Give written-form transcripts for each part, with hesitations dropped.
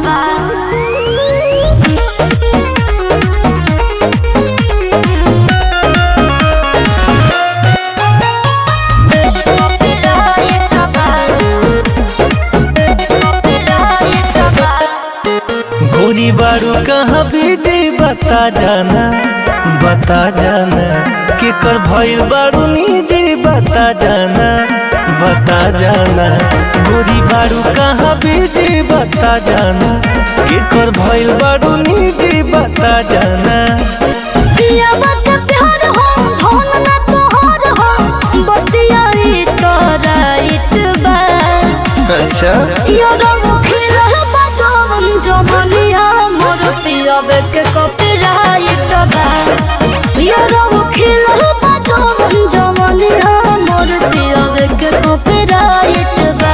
बा। कॉपीराइट बा। कॉपीराइट बा। गोरी बारू कहाँ बीजी बता जाना, बता जाना केकर भइल बारू निजी बता जाना, बता जाना। गोरी बारू कहाँ बीजी बता जाना, केकर भइल बारू निजी बता जाना। पियावा के प्यार हो धन ना तोहर हो, बतिया ई तो राइट बा। अच्छा। यारव खिलह बजवन जवनिया मोर पियावे के कॉपीराइट बा। यारव खिलह बजवन जवनिया मोर पियावे के कॉपीराइट बा।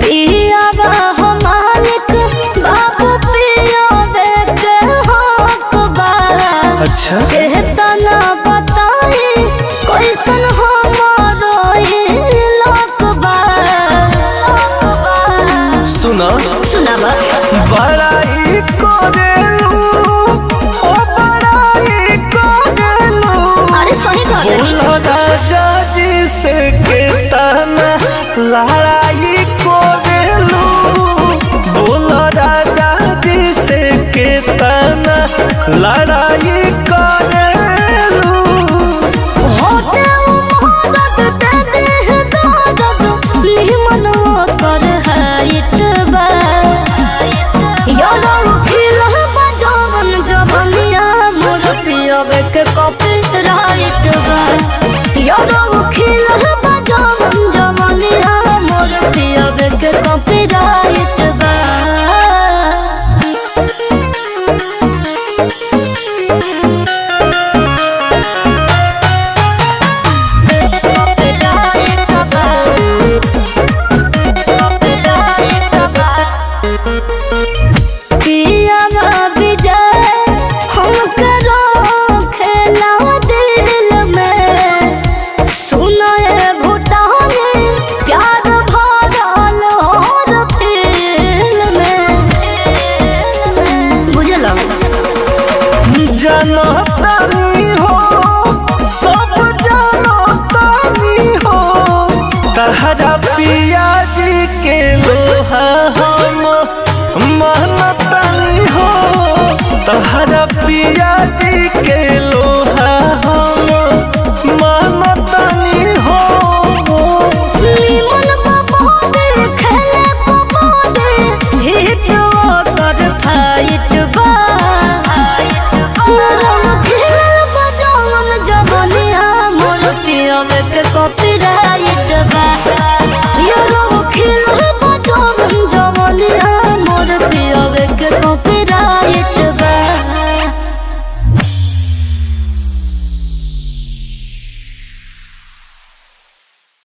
पियावा हो मालिक बाबू पियावे के हक बा। अच्छा। कहता ना बताए कैसन हमारो लोक बा। सुना। सुनाबा। बड़ाई करेलू ओ बड़ाई करेलू, अरे सही कह देनी। बोलो राजा जी से के तना लड़ाई करेलू, बोलो राजा जी से के तना लड़ाई करेलू। होते मोहब्बत दे देह दर्द निमन कर हाइट बा। यारो खिलह बजवन जवनिया मोर पियवे के कॉपीराइट बा। यारो खिलह बजवन जवनिया मोर पियवे के कॉपीराइट बा। कॉपीराइट बा। कॉपीराइट बा। पियावा विजय हम करो खेला दिल में, सुनाए भूटानी प्यार भरल और फील में। बुझल। जनतानी हो सब जनतानी हो, तहरा पिया जी के लोहा हम महनतानी हो, तहरा पिया जी के लोहा हम महनतानी।